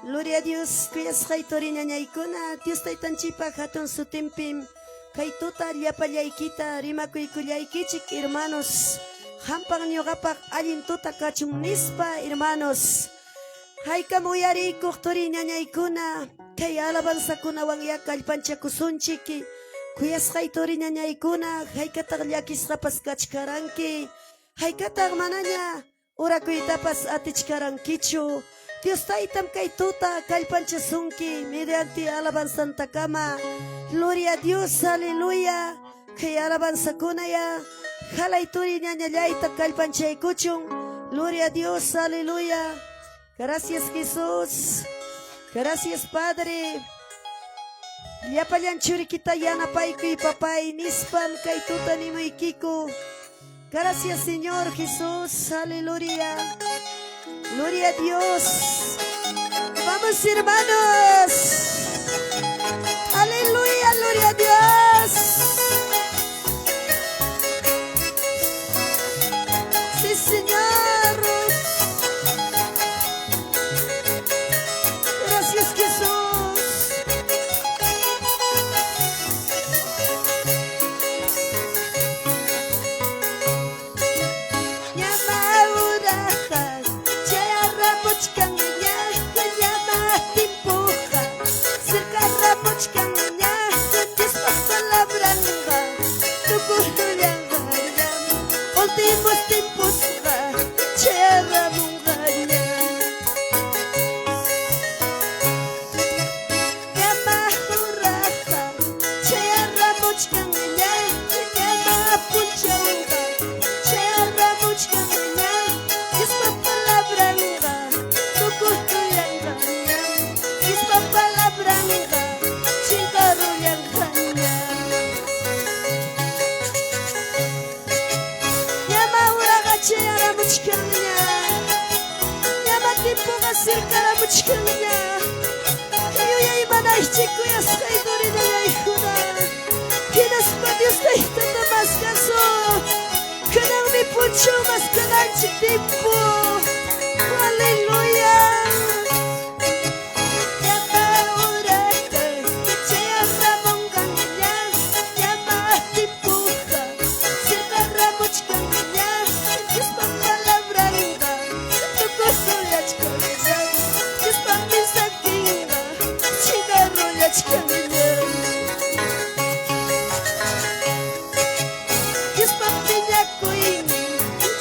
Gloria a Dios, kuyasqay turi ñañaykuna, Dios Taytanchikpa hatun sutinpim kay tuta llapallaykita rimakuykullaykichik, hermanos. Qampaq ñuqapaq allin tuta kachun nispa, hermanos. Haykam uyariykuq turi ñañaykuna, kay alabanzakunawanyá kallpanchakusunchik. Kuyasqay turi ñañaykuna, haykataq llakisqapas kachkaranki, haykataq manaña orakuytapas atichkarankichu. Dios Taytam kay tuta kallpanchasunki mediante alabanzantakama. Gloria a Dios, aleluya. Kay alabanzakunaya halay turi ñañallayta kallpanchaykuchun. Gloria a Dios, aleluya. Gracias Jesús. Gracias Padre. Llapallan churikita yanapaykuy papay nispam kay tuta nimuykiku. Gracias Señor Jesús, aleluya. Gloria a Dios. Vamos hermanos. Aleluya, gloria a Dios. Sí, Señor. Gracias Jesús. Ñama uraqa chayaramuchkanña, ñama timpuqa sirkaramuchkanña, Diospa palabranqa tukurullanqañam, últimos tiemposqa chayaramunqañam. Ñama uraqa chayaramuchkanña, ñama punchawqa chayaramuchkanña, Diospa palabranqa tukurullanqañam, Diospa palabranqa chinkarullanqañam. Ñama uraqa chayaramuchkanña, ñama timpuqa sirkaramuchkanña. Yuyaymanaychik kuyasqay turi ñañaykuna, hinaspa Dios Taytata maskasun. Kunanmi punchaw maskananchik timpu. Aleluya. Ñama uraqa chayaramunqaña, ñama timpuqa sirkaramuchkanña, Diospa palabranqa tukurulachkanñam, Diospa mensajenqa chinkarulachkanñam. Diospa piñakuynin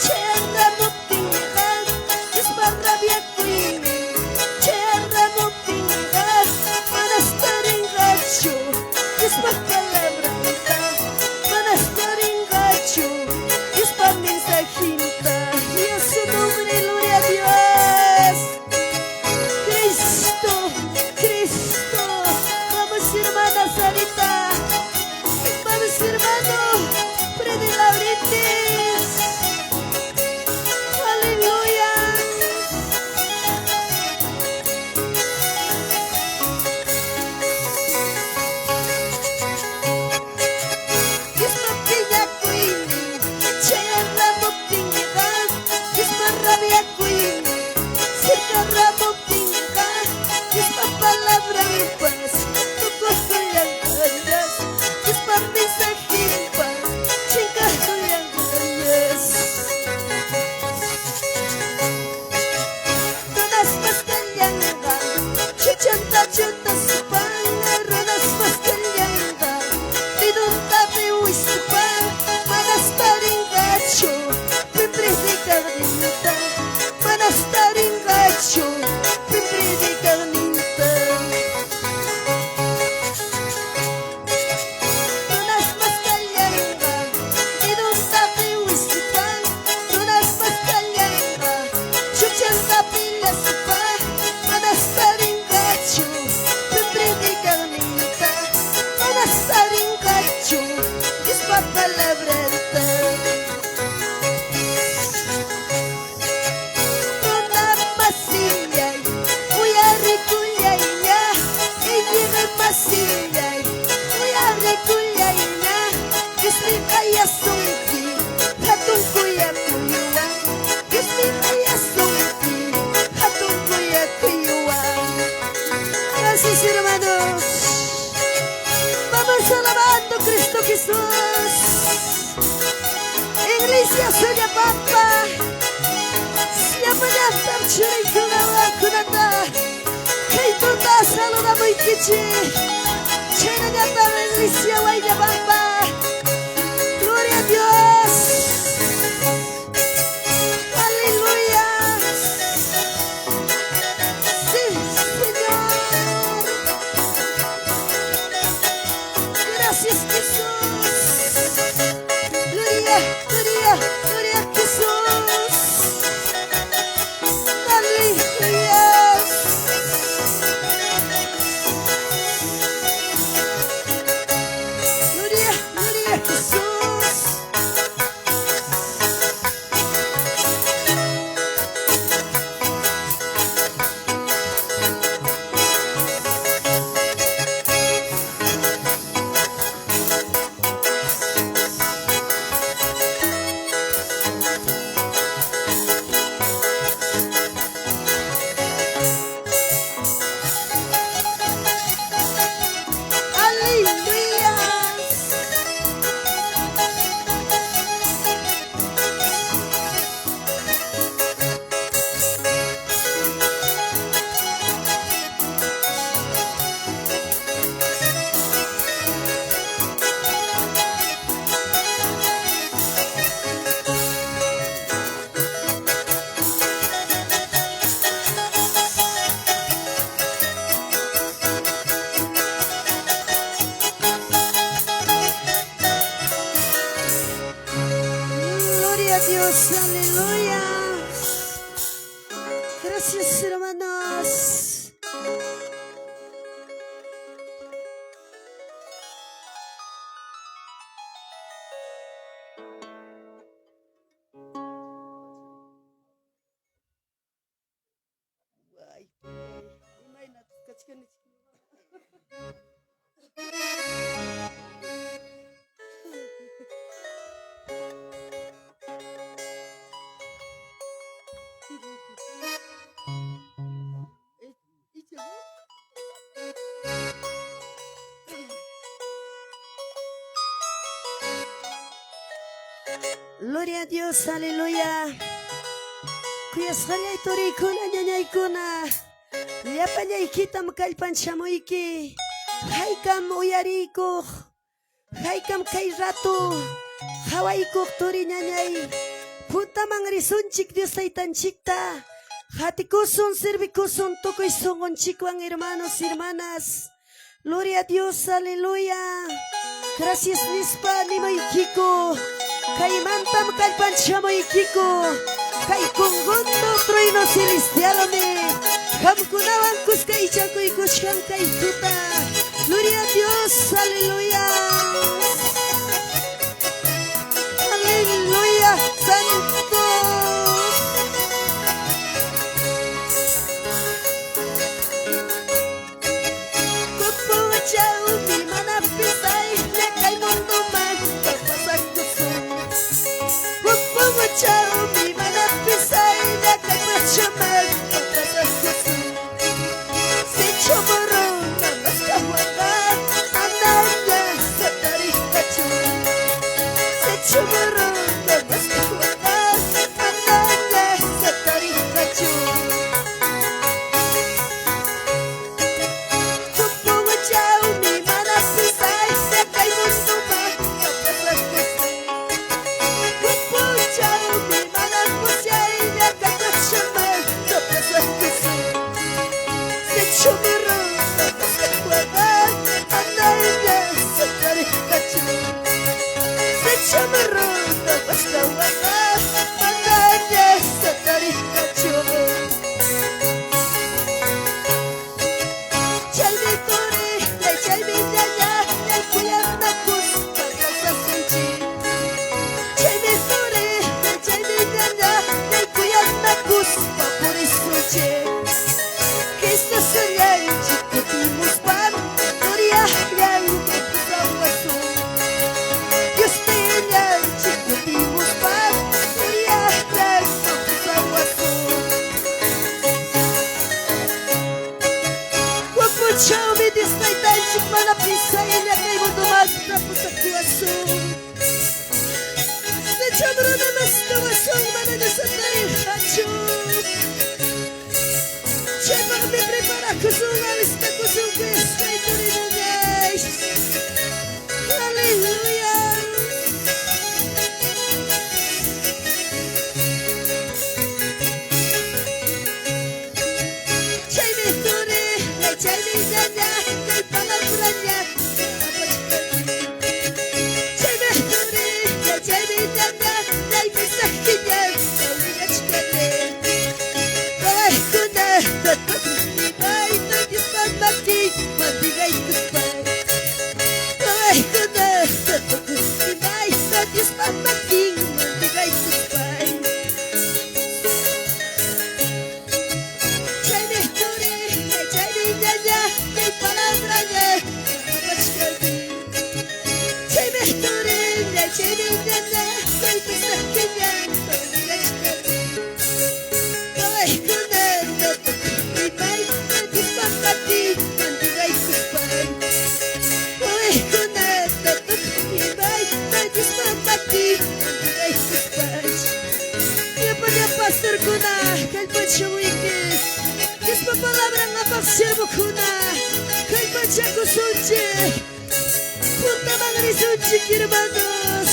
chayaramuptinqa, Diospa rabiakuynin chayaramuptinqa, manas tarinqachu Diospa palabranta, manas tarinqachu Diospa mensajinta. Y a su nombre, gloria a Dios. Cristo, Cristo. Vamos, hermana Sarita. Vamos, hermano Freddy Laurentiis. Aleluya. Diospa piñakuynin chayaramuptinqa, Diospa rabiakuynin sirkaramuptinqa, Diospa palabranpas tukurullanqañas, Diospa mensajinpas chinkarullanqañas. Runas maskallanqa chuchanta chutaspan, runas maskallanqa dedonta wispan, manas tarinqachu pim predicaqninta, manas tarinqachu pim predicaqninta. Runas maskallanqa dedonta wispan, runas maskallanqa chuchanta pilaspa, manas tarinqachu Iglesia Sullapampa. Llapallantam churiykuna wawakunata kay tuta saludamuykichik. Chaynallatam Iglesia Wayllapampa. Gloria a Dios. Aleluya. Sí, Señor. Gracias, Jesús. Gloria, gloria, gloria a Jesús. Aleluya. Gloria, gloria a Jesús. Aleluya. Gloria a Dios, aleluya. Gracias, hermanos. Ay, imaynataq kachkani. Gloria a Dios, aleluya. Kuyasqallay turiykuna, ñañaykuna. Llapallaykitam kallpanchamuyki. Haykam uyariykuq. Haykam kay rato. Hawaykuq turi ñañay. Puntaman risunchik Dios taytanchikta. Hatikusun, servikusun, tukuy sunqunchikwan, hermanos, hermanas. Gloria a Dios, aleluya. Gracias nispa nimaykiku. Kaymantam kallpanchamuykiku. Kay conjunto trueno celestialmi. Qamkunawan kuska ichakuykushkan kay tuta. Gloria a Dios, aleluya. Aleluya, santo. Kupuchawmi mana pisaylla kay mundumanta pasakusun. Kupuchawmi mana pisaylla kay pachamanta pasakusun. Sichu muruna maskawaqa manaña satarikachu. Sichu muruna maskawaqa manaña satarikachu. Kupuchawmi mana pisaylla kay mundumanta pasakusun. Kupuchawmi mana pisaylla kay pachamanta pasakusun. Sichu muruna maskawaqa manaña satarikachu. Sichu muruna maskawaqa manaña satarikachu. Chaymi turi, chaymi ñaña, kuyanakuspa kawsasunchik. Chaymi turi, chaymi ñaña, kuyanakuspa purisunchik. Cristo kutimuspan, gloriallanpi pusawasun. Dios taytanchik kutimuspan, gloriallanpi pusawasun. Wapuchawmi Dios taytanchik mana pisaylla kay mundumanta pusakuwasun. Chabruna maskawasun mana ñusatarirqachu. Chaypaqmi preparakusun alistakusun kuyasqay turinallay. Aleluya. Chaymi turi, chaymi ñaña, chay palabraña apachkani. Chaymi turi, chaymi ñaña, chay mensajeña willachkani. Wawaykuna imayna Diospa makin mantigaykuspa. Wawaykuna imayna Diospa makin mantigaykuspa. Chaymi turi, chaymi ñaña, chay palabraña apachkani. Chaymi turi, chaymi ñaña, chay mensajeña willachkani. Wawaykuna imayna Diospa makin mantigaykuspa. Wawaykuna imayna Diospa makin mantigaykuspa. Llapallan pastorkuna kallpachamuyki. Diospa palabran apaq siervokuna kallpachakusunchik. Puntaman risunchik, hermanos.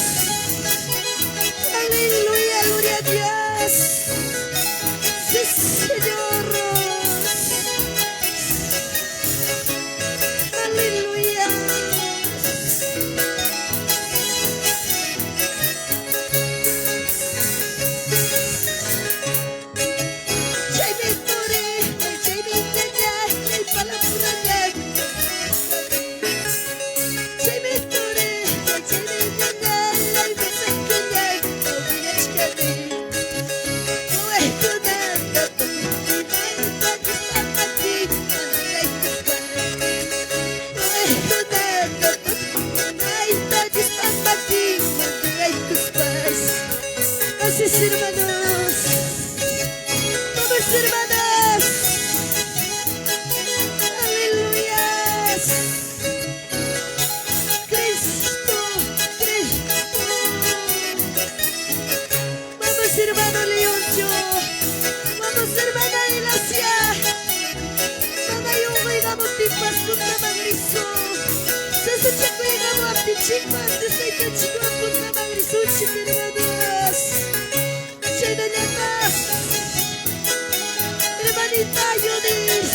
Aleluya, gloria a Dios. Sí, Señor. Aleluya. Chaymi turi, chaymi ñaña, chay palabraña. Chaymi turi, chaymi ñaña, chay mensajeña willachkani. Wawaykuna imayna Diospa makin mantigaykuspa. Wawaykuna imayna Diospa makin mantigaykuspa. Así es, hermanos. Vamos, hermanos. Aleluya. Cristo, Cristo. Vamos, hermano Leoncio. Vamos, hermana Elacia. Mana yunqayqamuptinpas puntaman risun. Sasachakuyqamuptinchikpas Taytanchikwan puntaman risunchik, hermanos. Chaynallataq, hermanita Yudis.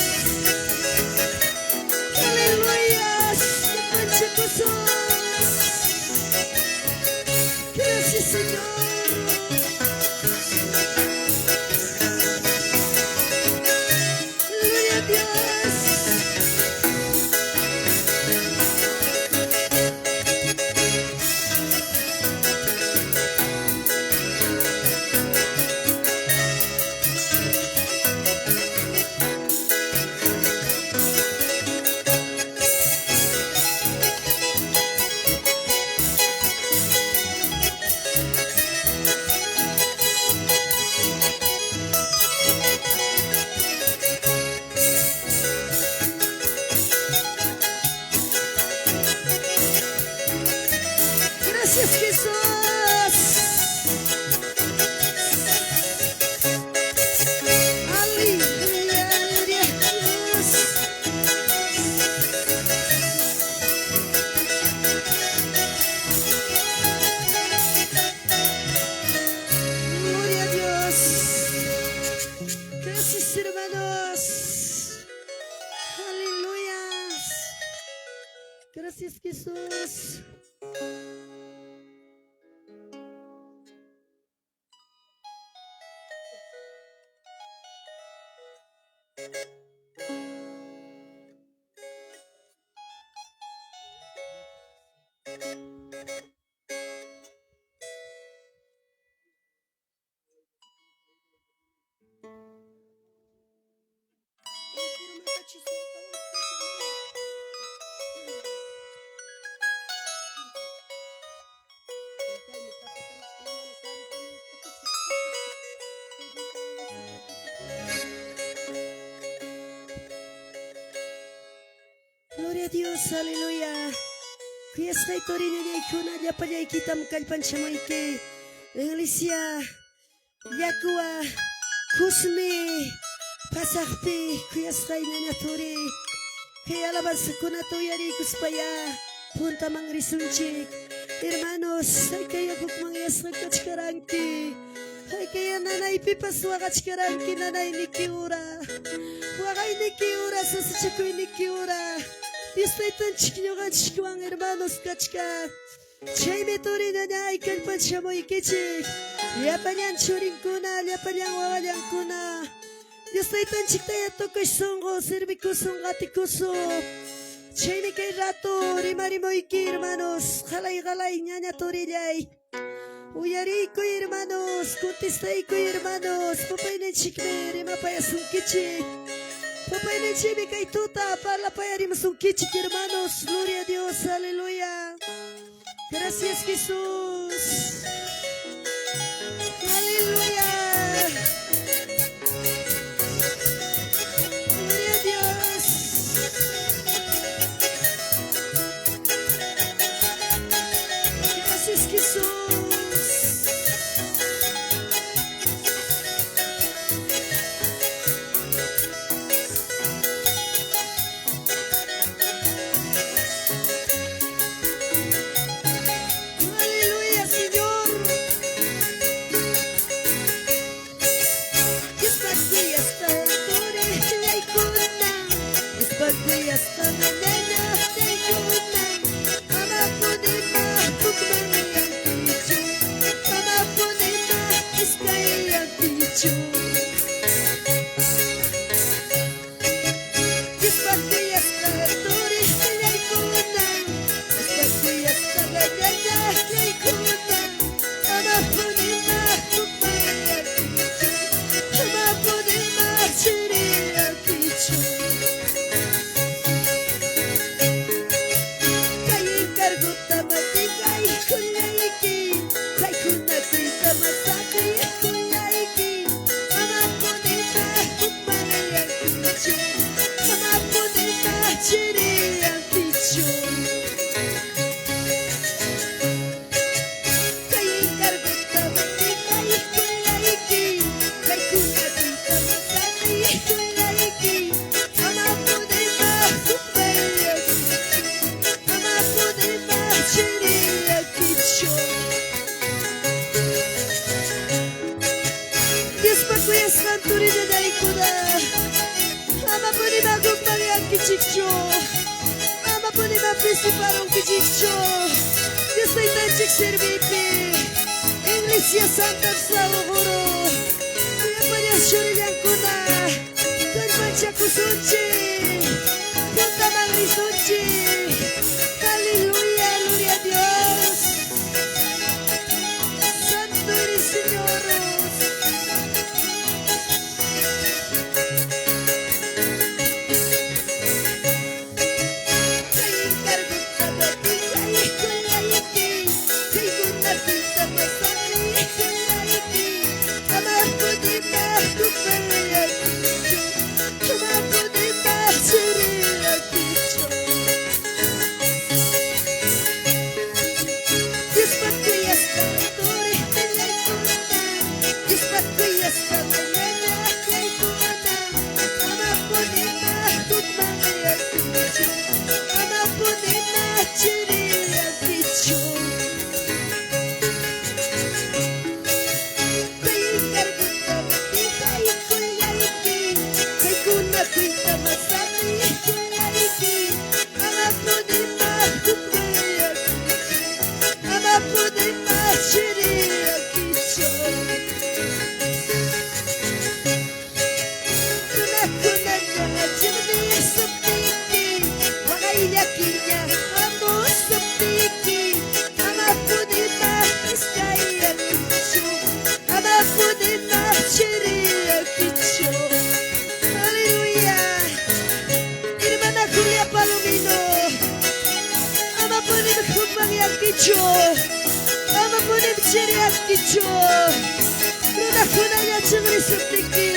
Aleluya. Kallpachakusun. Gracias, Señor. Gloria a Dios. Gracias, Jesús. Aleluya, gloria a Dios. Gloria a Dios. Gracias, hermanos. Aleluya. Gracias, Jesús. Gloria a Dios, aleluya. Kuyasqay turiñallaykuna llapallaykitam kallpanchamuyki. Iglesia yakuwa kusmi pasaqpi kuyasqay ñaña turi kay alabanzakunata uyariykuspayá puntaman risunchik. Hermanos, haykaya hukmanyasqa kachkaranki. Haykaya nanaypipas waqachkaranki nanayniki ura. Waqayniki ura, sasachakuyniki ura. Dios Taytanchik ñuqanchikwan hermanos kachkan. Chaymi turi ñañay kallpanchamuykichik. Llapallan churinkuna, llapallan wawallankuna. Dios Taytanchiktaya tukuy sunqu servikusun, qatikusun. Chaymi kay rato rimarimuyki hermanos, qalay qalay ñaña turillay. Uyariykuy hermanos, contestaykuy hermanos, papayninchikmi rimapayasunkichik. Papayninchikmi kay tuta parlapayarimusunkichik hermanos, gloria a Dios, aleluya. Gracias Jesús. Aleluya. Gloria a Dios. Gracias Jesús. Aleluya, Señor. Diospa kuyasqan turillaykuna, Diospa kuyasqan ñañachaykuna, amapunima hukmanyankichu, amapunima iskayyankichu. Diospa kuyasqan turillaykuna, Diospa kuyasqan ñañachaykuna, amapunima hukmanyankichu, amapunima chiriyankichu. Kay encargota matikaykulayki, kaykunakuyta masakuykulayki, amapunima hukmanyankichu, amapunima chiriyankichu. Kay encargota matikaykulayki, kaykunakuyta masakuykulayki, amapunima hukmanyankichu, amapunima chiriyankichu. Diospa kuyasqan turillaykuna, amapunima hukmanyankichikchu, amapunima pisiparunkichikchu. Dios Taytanchik serviypi, Iglesia Santa Guru, llapallan churillankuna, kallpanchakusunchik, puntaman risunchik. Aleluya, gloria a Dios. Santo eres, Señor. Kay encargota matikaykulayki, kaykunakuyta masakuykulayki, amapunima hukmanyankichu, amapunima chiriyankichu. Diospa kuyasqan turillaykuna, Diospa kuyasqan ñañachaykuna, amapunima hukmanyankichu, amapunima chiriyankichu. Kay encargota matikaykulayki, kaykunakuyta masakuykulayki, amapunima hukmanyankichu, amapunima chiriyankichu. Runakunaqa chiqnisuptiki, waqayllakiña hamusuptiki, amapunima iskayyankichu, amapunima chiriyankichu. Aleluya. Hermana Julia Palomino, amapunim hukmanyankichu, amapunim chiriyankichu. Runakunaña chiqnisuptiki,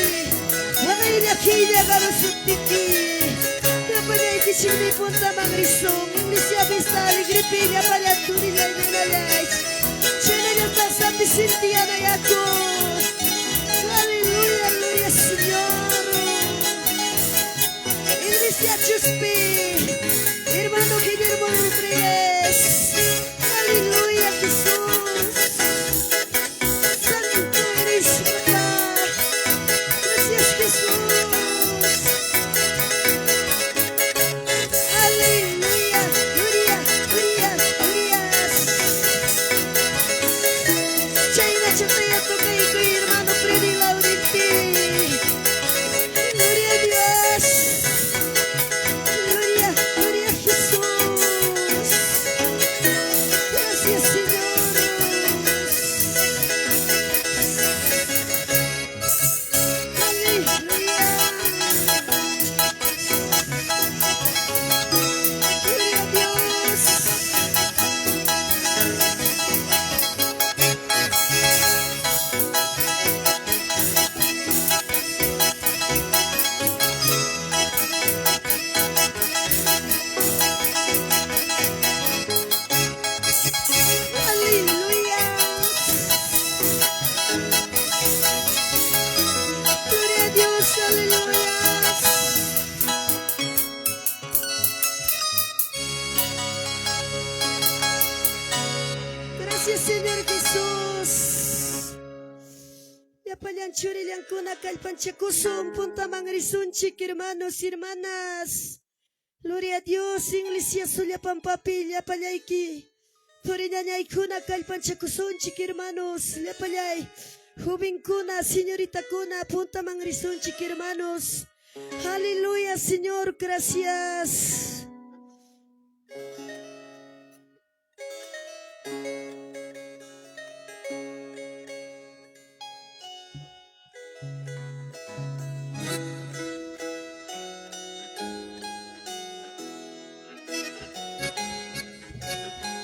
waqayllakiña qamusuptiki, llapallaykichikmi puntaman risun, Iglesia Vista Alegrepi llapallan turillay ñanallay. Chaynallataq San Vicente Yanayaku. Aleluya, gloria Señor. Iglesia Chuspi, hermano Guillermo Rodríguez. Aleluya, Jesús. Santo eres, papá. Gracias, Jesús. Aleluya, gloria, gloria, gloria. Chayna chataya tocaykuy, hermano Freddy Laurenti. Gloria a Dios. Gloria, gloria a Jesús. Gracias, Señor. Aleluya. Gloria a Dios. Aleluya. Gloria a Dios, aleluya. Gracias, Señor Jesús. Llapallan churillankuna kallpanchakusun puntaman risunchik, hermanos, hermanas. Gloria a Dios, Iglesia Sullapampapi, llapallayki. Turiñañaykuna kallpanchakusunchik, hermanos, llapallay. Jovenkuna, señoritakuna, puntaman risunchik, hermanos. Aleluya, Señor, gracias.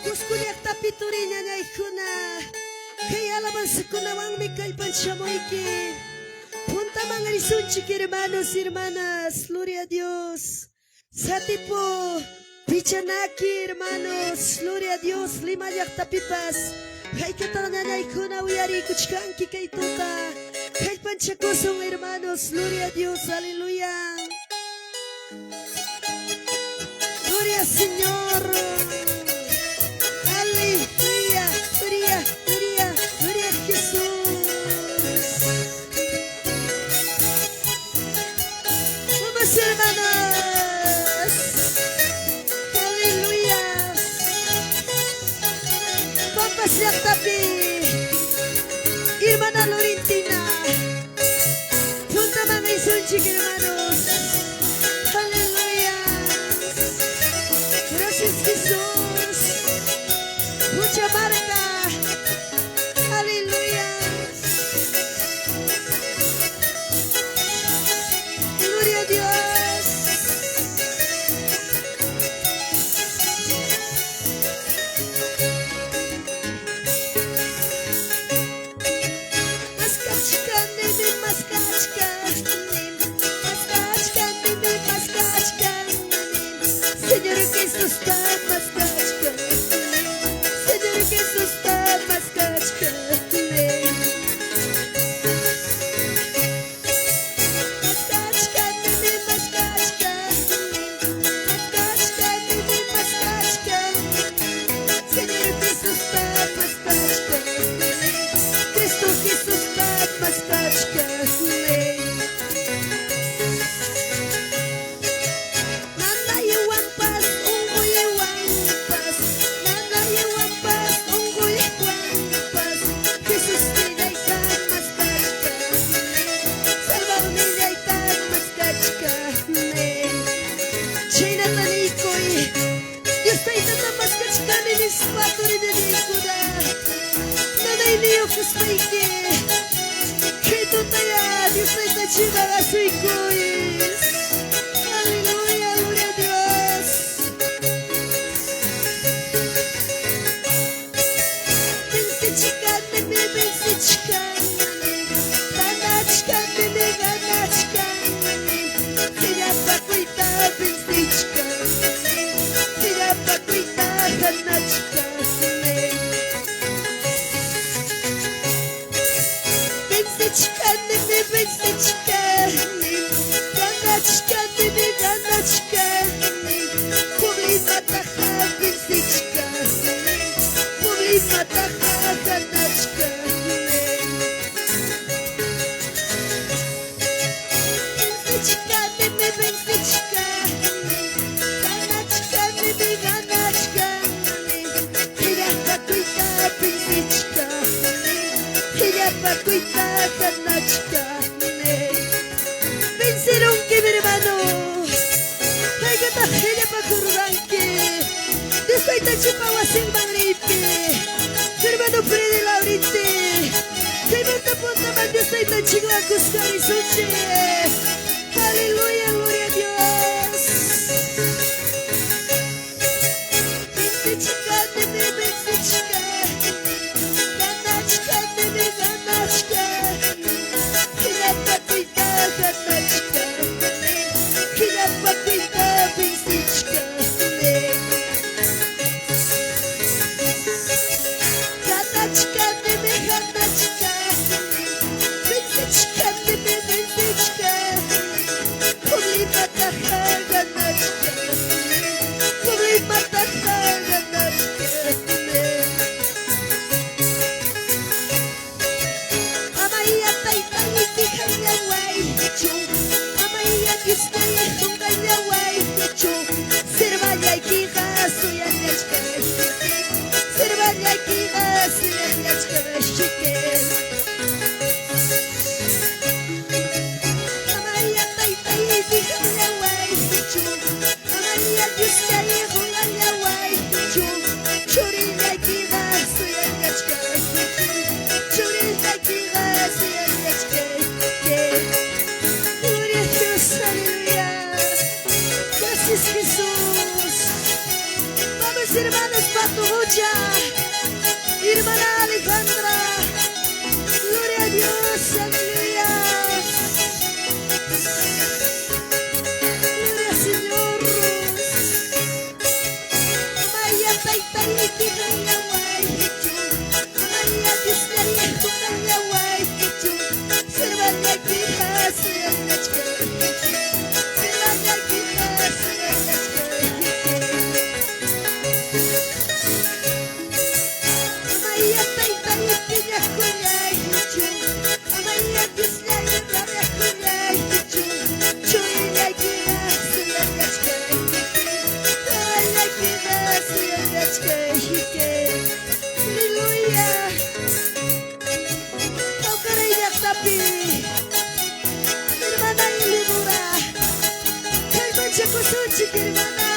Cusco llaqtapi turiñañaykuna, kay alabanzakunawanmi kallpanchamuyki. Puntaman risunchik, hermanos, hermanas. Gloria a Dios. Satipo, Pichanaki, hermanos. Gloria a Dios. Lima llaqtapipas. Haykataq ñañaykuna uyariykuchkanki kay tuta. Kallpanchakusun, hermanos. Gloria a Dios. Aleluya. Gloria al Señor. Aleluya. Gloria, gloria, gloria a Jesús. Vamos, hermanos. Aleluya. Pampas llaqtapi. Hermana Lorentina. Puntaman risunchik, hermanos. Aleluya. Gracias, Jesús. Mucha marca. Aleluya. Gloria a Dios. Maskachkanimi, maskachkanimi, maskachkanimi, maskachkanimi. Señor Jesús está maskachkanimi. Señor Jesús está maskachkanimi. Maskachkanimi, maskachkanimi, maskachkanimi, maskachkanimi. Señor Jesús está maskachkanimi. Cristo Jesús está maskachkanimi. Nanaywanpas unquywanpas. Ganachkani. Vencerunki, mi hermano. Haykataq qillapakurqanki. Dios Taytanchikpa wasinman riypi. Hermano Freddy Lauriti. Chaymanta puntaman Dios Taytanchikwan kuska risunchik. Aleluya, gloria a Dios. Vensichkanimi, vensichkani. Ganachkanimi, ganachkani. Qillapakuyta ganachkani. Qillapakuyta vensichkani. Ganachkanimi, ganachkani. Vensichkanimi, vensichkani. Problemataqa ganachkani. Problemataqa ganachkani. Amaya taytayki qanllawaychu. Amaya Diosnay qunqallawaychu. Sirvallaykiqa suyallachkashiki. Sirvallaykiqa suyallachkashiki. Amaya taytayki qanllawaychu. Amaya Diosnay qunqallawaychu. Churillaykiqa suyallachkashiki. Churillaykiqa suyallachkashiki. Gloria a Dios, aleluya. Gracias, Jesús. Vamos, hermanos, Patubucha. Hermana Alejandra. Gloria a Dios, aleluya. Gloria al Señor. Amaya taytayki qanllawaychu. Amaya Diosllay qunqallawaychu. Sirvallaykiqa suyallachkayki. Sirvallaykiqa suyallachkayki. Amaya taytayki llaqullaychu. Amaya Diosllay rabiakullaychu. Churillaykiqa suyallachkayki. Wawallaykiqa suyallachkayki. Aleluya. Pawkaray llaqtapi. Hermana Elidora. Kallpanchakusunchik, hermana.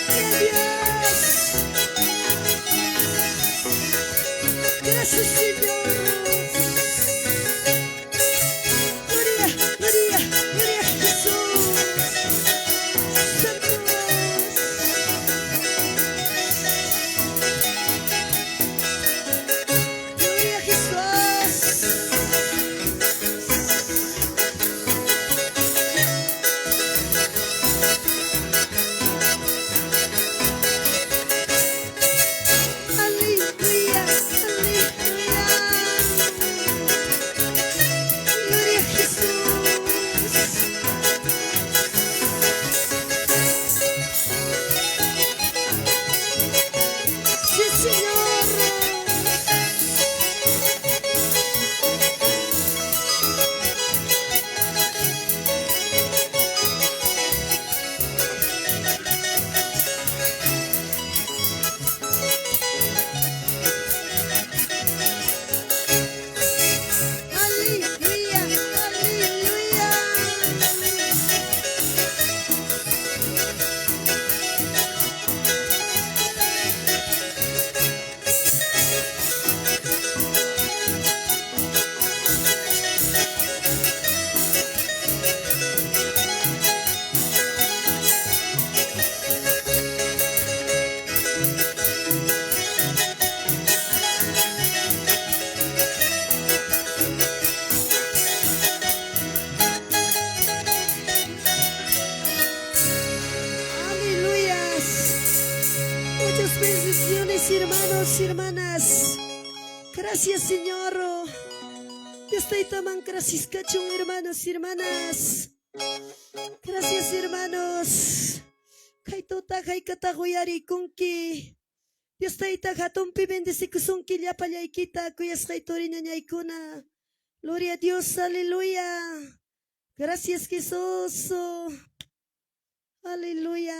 Gloria a Dios. Gracias, Señor. Gloria, gloria, gloria a Jesús. Santo. Gloria a Jesús. Aleluya, aleluya. Gloria a Jesús. Sí, Señor. Aleluya, aleluya. Aleluyas. Muchas bendiciones, hermanos y hermanas. Gracias, Señor. Dios Taytaman gracias kachun, hermanos y hermanas. Gracias, hermanos. Kaytuta haykata uyarikunki. Dios Tayta hatunpi bendecikusunki llapallaykita kuyasqay turiñañaykuna. Gloria a Dios, aleluya. Gracias, Jesús. Aleluya.